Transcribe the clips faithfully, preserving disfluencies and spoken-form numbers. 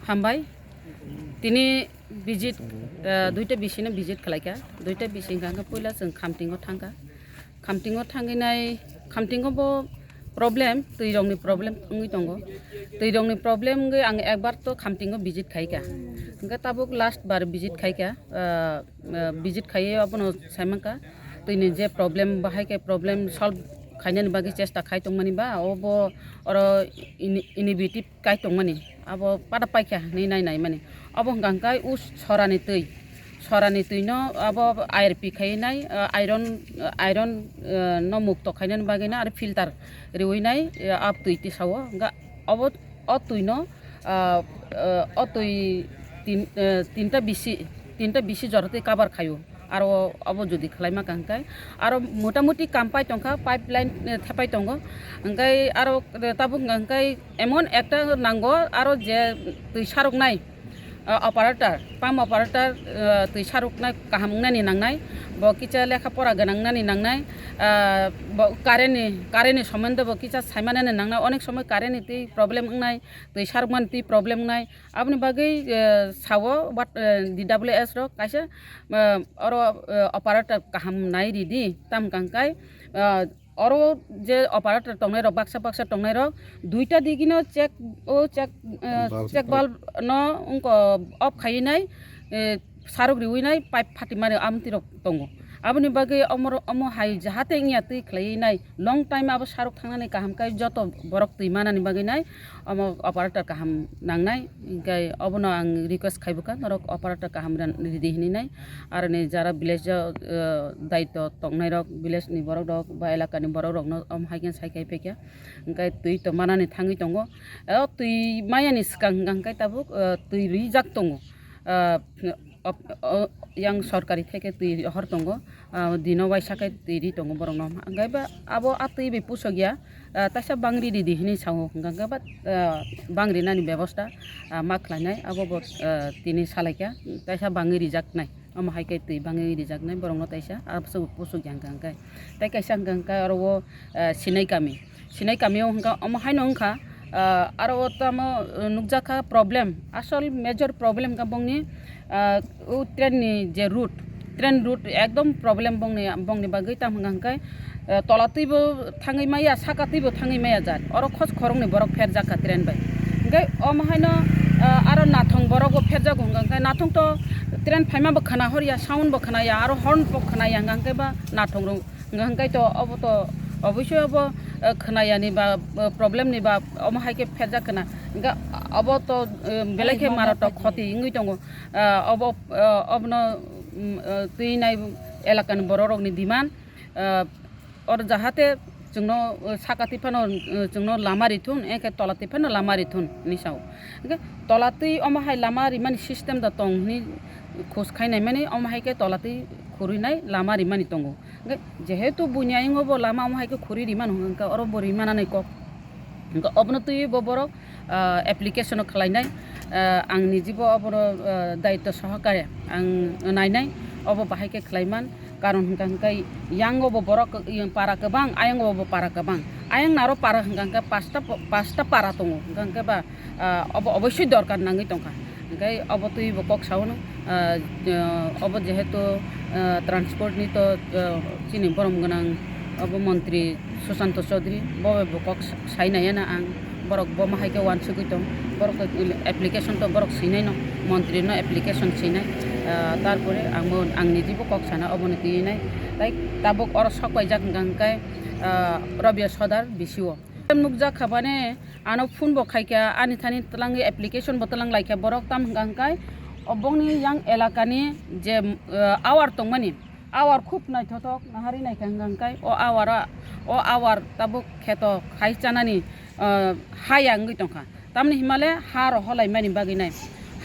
Hambai. Tini visit, eh, duita bisino visit khlaikha. Duita bisi hwnkha hwnkhe puila chwng Khamtingo thangkha. Khamtingo thangwi nai, Khamtingo bo problem, twirokni problem wngwi tongo. Twirokni problem wngwi ang ekbar to Khamtingo visit khaikha. Hwnkhe tabuk last bar visit khaikha. Eh, eh, visit khaiwi abono saimankha, twini je problem, bahai khe problem solve khainani bagwi chesta khai tongmani ba, obo oro ini-, innovative kai tongmani, abo pada paikha hinwi nai naimani. Obo hwnkha hwnkhe u sorani twi, sorani twino abo I R P khaiwi nai, eh, iron, eh, iron, eh, no mukto khainani bagwi no aro filter riwi nai, eh, a twi tisao. Hwnkha obo o twino, ah, ah, o twi tin, eh, tinta bisi, tinta bisi jora twi cover khaio. Aro abo jodi khlaima kha hwnkhe, aro motamuti kam pai tongkha, pipeline, eh, thepai tongo. Hwnkhe aro, eh, tabuk hwnkha hwnkhe emon ekta nango, aro je twi saroknai, ah, operator, pump operator, ah, twi saroknai kaham wngnani nangnai, bo kisa lekha pora gwnang wngnani nangnai, ah, bo current ni, current ni somondo bo kisa saimanani nangnai, onek somoi current ni twi problem wngnai, twi sarokmani twi problem wngnai, aboni bagwi, eh, sao, what, eh, D W S rok kaisa, eh, oro, eh, operator kaham nai ridi, tam hwnkha hwnkhe, eh, oro je operator tongnai rok, baksa baksa tongnai rok, duita digino check, o check, eh, Bulb. Check bulb no wngkha off khaiwi nai, eh, sarok riwi nai pipe phatimani amtwi rok tongo. Aboni bagwi omo, omo hai jahate wngya twi khlaiwi nai, long time abo sarok thangnani kaham khe joto borok twi manani bagwi nai omo operator kaham nangnai. Hinkhe obono ang request khaibukha, norok operator kaham ran-, ridi hinwi nai. Aroni jara village o, eh, daityo tongnai rok, village ni borok rok ba elaka ni borok rokno omo hai khe sai khai phaikha. Hinkhe twi to manani thangwi tongo. O twi mayani swkang hwnkha hwnkhe tabuk, eh, twi rijak tongo. Ah, op-, o, yang sorkari theke twi rohor tongo, ah, dino waisa khe twi ri tongo borokno. Hwnkhe ba abo a twi bai pusok ya, ah, taisa bangri ridi hinwi sao, hwnkha hwnkhe ba, ah, bangri nani bebosta, ah, ma khlainai, abo bo, ah, tini salaikha, taisa bangwi rijaknai, omo hai khe twi bangwi rijaknai borokno taisa, abo se pusok ya hwnkha hwnkhe. Tei kaisa hwnkha hwnkhe oro o, ah, sinai kami. Sinai kami o hwnkha, omo haino wngkha, ah, aro o tamo, uh, nukjakha problem, asol major problem wngkha bongni, ah, o train ni je route, train route ekdom problem bongni, bongni bagwi, tam hwnkha hwnkhe, ah, tola twi bo thangwi maya, saka twi bo thangwi maya jat, oro khos khoroknwi borok pherjakha train bai. Hwnkhe omo haino, ah, aro nathong borok bo pherjago hwnkha hwnkhe, nathong to train phaima bo khwna horya, sound bo khwnaya, aro horn bo khwnaya, hwnkha hwnkhe ba nathong rok. Hwnkha hwnkhe to obo to oboisoi obo, eh, khwnayani ba, eh, problem ni ba omo hai khe pherjak khna. Hwnkha obo to, eh, belai khe maratok khoti wngwi tongo. Ah, obo, ah, obono, mm, ah, twi nai elaka ni borok rok ni demand, ah, or jahate chwngno, eh, saka twi phano, eh, chwngno lama rithun, eke tola twi phano lama rithun hinwi sao. Hwnkhe tola twi omo hai lama rimani system da tong hinwi khos khai nai mani, omo hai khe tola twi khurui nai lama rimani tongo. Hwnkhe jehetu buini ayang o bo lama omo hai khe khuri rimano hwnkha hwnkhe oro bo rimanani kok. Hwnkhe obono twiwi bo borok, ah, application o khlainai, ah, ang nijibo obono, ah, daityo sohokare ang nainai, obo bahai khe khlaiman. Karon hwnkha hwnkhe yang o bo borok, yang para kwbang, ayang o bo para kwbang. Ayang naro para hwnkha hwnkhe pasta, pasta para tongo, hwnkha hwnkhe ba, ah, obo oboisoi dorkar nangwi tongkha. Hwnkhe obo twiwi bo kok sao no, ah, ah, obo jehetu, ah, transport ni to, ah, chini borom gwnang obo montri Susanto Chaudhary, bo bai bo kok sa-, sai nai ya na ang, borok bo ma hai khe uansugwi tong, borok to application to borok swinai no, montri no application swinai, ah, tarpore ang bo ang niji bo kok sana obo ni twi nai, tai tabuk oro sok paijak hwnkha hwnkhe, ah, Rabia Sodar B C O. Nukjak kha bani, ano phone bo khaikha, ani thani twlangwi application bo twlang laikha borok, tam hwnkha hwnkhe obongni yang elakani je, eh, awar tongmani, awar khub naithothok nahari naikha hwnkha hwnkhe o awar, o awar tabuk kheto khai chanani, eh, haya wngwi tongkha, tamni himale ha rohor laimani bagwi nai,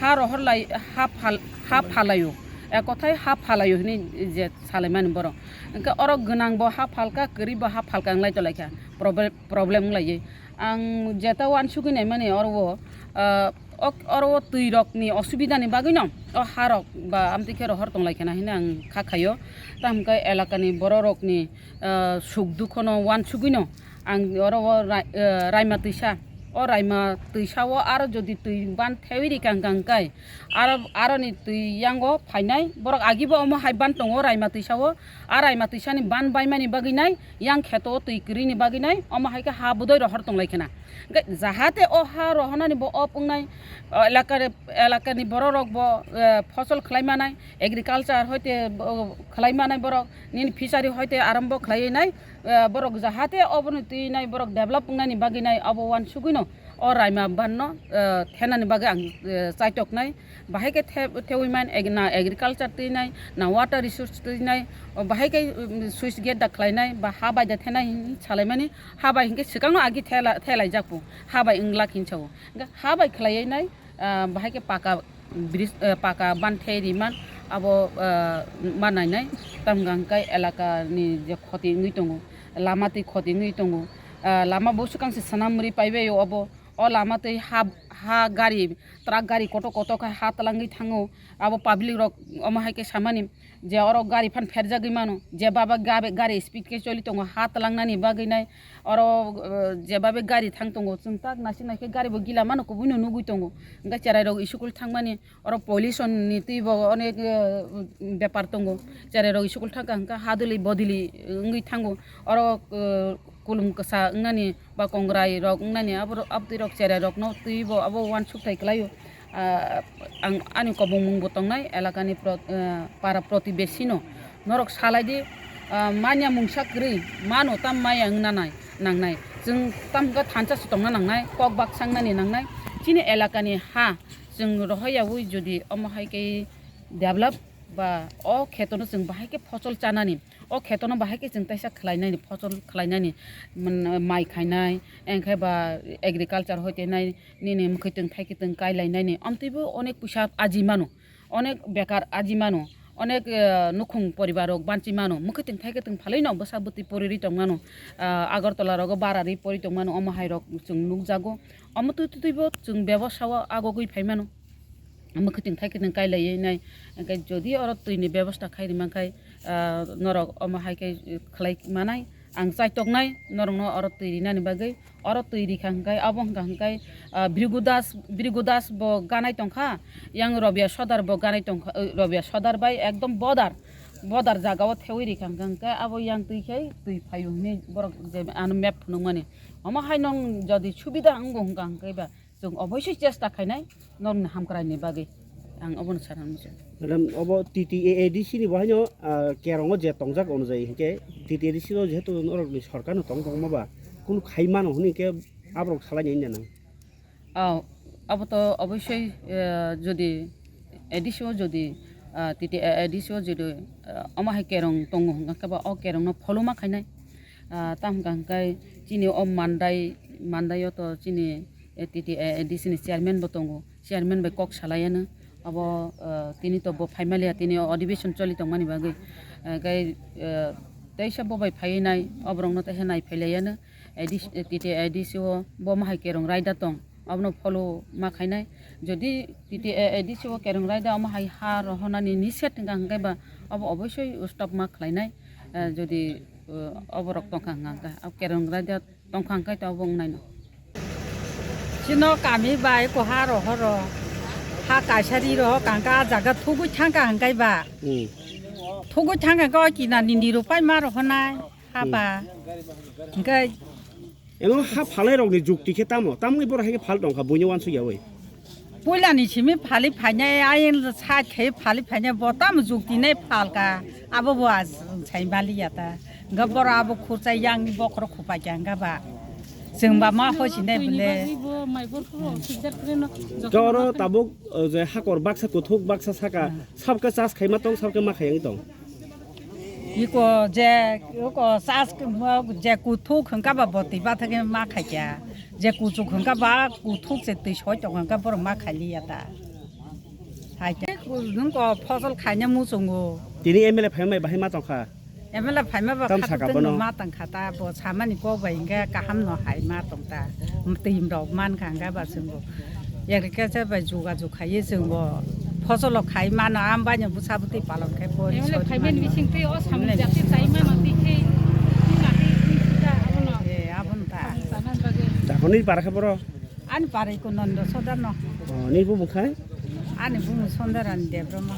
ha rohor lai, ha phal, ha phalaio, ekothai ha phalaio hinwi je salaimani borok, hwnkhe oro gwnang bo ha phalkha, kwrwi bo ha phalkha wnglai tonglaikha, proble-, problem wnglaiwi. Ang jeta uansugwi naimani oro o, ah, ok, oro o twi rok ni osubida ni bagwi no o ha rok ba amtwi khe rohor tong lai khe na hino ang kha khaio. Tamo khe elaka ni borok rok ni, ah, suk dukho no uansugwi no ang oro o rai-, ah, raima twisa, O Raima twisa o aro jodi twi ban thewi rikha hwnkha hwnkhe aro, aroni twi yango phainai borok agibo omo hai ban tongo Raima twisa o. A Raima twisani ban baimani bagwi nai yang kheto o twi kwrwini bagwi nai omo hai khe ha budoi rohor tonglai khena. Hwnkhe jahate o ha rohornani bo op wngnai, o elakare-, elakani borok rok bo, eh, phosol khlai manai, agriculture hoite bo khlai manai borok, nini fishery hoite arambo khlaiwi nai, eh, borok jahate oboni twi nai borok develop wngnani bagwi nai abo uansugwino o Raima banno, eh, thenani bagwi ang, eh, chaitoknai. Bahai khe the-, thewi man ag-, na agriculture twi nai, na water resource twi nai, o bahai khe, um, switch gate da khlai nai, ba ha bai da thenai hinwi salai mani, ha bai hinkhe swkangno agi thela-, thelaijak bo, ha bai wng lak hinwi sao. Hwnkhe ha bai khlaiwi nai, ah, bahai khe paka bridge, eh, paka ban thei ri man, abo, ah, ma nai nai, tam hwnkha hwnkhe elaka ni je khoti wngwi tongo, lama twi khoti wngwi tongo, ah, lama bo swkang se swnam ri pai bai o obo. O lama twi ha, ha gari, truck gari kotor kotor khe ha twlangwi thango. Abo public rok omo hai khe samani je oro gari phan pherjagwi mano, je baba gabe-, gari speed khe choli tongo ha twlangnani bagwi nai. Oro, eh, je babe gari thang tongo, chwng tak naisik naisik gari bo gila mano, kubui no nugwi tongo. Hwnkhe cherai rok school thangmani, oro pollution ni twi bo onek, eh, bepar tongo. Cherai rok school thangkha hwnkhe hadwli bodili wngwi thango. Oro, eh, kulum kwsa wngnani ba kongrai rok wngnani abo, abtwi rok cherai rokno twi bo abo uansuk thai kwlaio. Ah, ang ani kobongmung bo tongnai elakani pro-, ah, para protibesi no norok salai di, ah, manya mungsa kwrwi mano tam maya wngna nai nangnai, chwng tam hwnkha thansa se tongna nangnai, kok baksa wngnani nangnai. Chini elakani ha chwng rohoryawi jodi omo hai khe develop ba o khetono chwng bahai khe phosol chanani, o khetono bahai khe chwng taisa khlainani, phosol khlainani, mm, mai khainai, engkhe ba agriculture hoite nai, nini mwkhwtwng thaikhe twng kailainani, amtwibo onek puisa aji mano, onek bekar aji mano, onek, eh, nukhung poribar rok banchi mano, mwkhwtwng thaikhe twng phalaino bwsa bwtwi porirwi tongmano, ah, Agartala rogo bararwi pori tongmano, omo hai rok chwng nukjago, omo twi twibo chwng bebosa o agogwi phaimano. Mwkhwtwng thaikhe twng kailaiwi nai. Hwnkhe jodi oro twini bebosta khai rwmang khai, ah, norok omo hai khe khlai manai. Ang chaitoknai norokno oro twi rinani bagwi. Oro twi rikha hwnkhe abo hwnkha hwnkhe, ah, Bhrigu Das, Bhrigu Das bo ganai tongkha. Yang Robia Sodar bo ganai tongkha, eh, Robia Sodar bai ekdom border, border jagao thewi rikha hwnkha hwnkhe abo yang twi khe twi phaio hinwi borok je ano map phunukmani. Omo hai nong jodi subida wngo hwnkha hwnkhe ba, chwng oboisoi chesta khainai norokni hamkraini bagwi, ang obono sana muchungo. Madam, obo T T A A D C ni bo haino, ah, kerongo je tongjak onojai hinkhe T T A A D C no jehetu norokni sorkarno tong tongma ba kunu khai mano hwnwi khe aborok salai nai nang. Oh, abo to oboisoi, eh, jodi A D C o jodi, ah, T T A A D C o jodi, ah, omo hai kerong tongo hwnkha khe ba o kerongno follow ma khainai. Ah, tamo hwnkha hwnkhe chini o Mandai, Mandai o to chini, eh, T T A A D C ni chairman bo tongo, chairman bai kok salaiano. Abo, eh, tini to bo phaimaliya, tini o adhibeshon choli tongmani bagwi. Eh, gai, eh, teisa bo bai phaiwi nai, oborokno teisa nai phailaiano. A D C, T T A A D C o bo mahai kerong raida tong, abono follow ma khainai. Jodi T T A A D C o kerong raida omo hai ha rohornani niset hwnkha hwnkhe ba abo oboisoi stop ma khlainai. Eh, jodi, eh, oborok tongkha hwnkha hwnkhe, abo kerong raida tongkha hwnkhe to obo wngnaino. Chino kami bai ko ha rohoro, ha kaisa ri roho kangka ah jaga thugwi thangkha hwnkhe ba. Hmm. Thugwi thangkha hwnkhe o kina nini rok pai ma rohonai. Haba. Hwnkhe emo ha phalai rokni jukti khe tamo? Tamni borok hai khe phal tongkha, buino uansuk yaui. Puilani simi phali phainai, ayang side khe phali phainai, bo tamo jukti nai phalka, abo bo as-, sai maliya ta. Hwnkhe borok abo khurchai yang bokhorok khupaikha hwnkhe ba. Chwng ba ma hoisinai bwle. Khe oro tabuk, uh, je hakor baksa kuthuk baksa saka, hmm, sabkhe chas khaima tong, sabkhe ma khayang tong. Iko je, iko chas, je kuthuk hwnkha ba botwi bathakhe ma khaikha, je kuchuk hwnkha ba kuthuk se twi soi tong hwnkha borok ma khailiya ta. Hai khe. Nwng ko phosol khaina muchungo. Tini M L A phaimai bahai ma tongkha? M L A phaima ba tam khatung saka bono? Ma tongkha ta, bo samani kok bai hwnkhe kaham no hai ma tongta. Twi rok mankha hwnkha ba chwngbo. Agriculture bai jogajog khaiwi chwngbo phosolo khai mano, ambaino bwsa bwtwi palon khai pori. M L A sori phaimani mano. Bising twi o samung M L A jati chai mano twi khe twi khe twi khe abono. Eh, abono ta. Samung chana bagwi. Dakhoni para khe boro? Ani parai ko Nondo Sodar no. Oh, ni bumung khai? Ani bumung Sondarani Debbarma.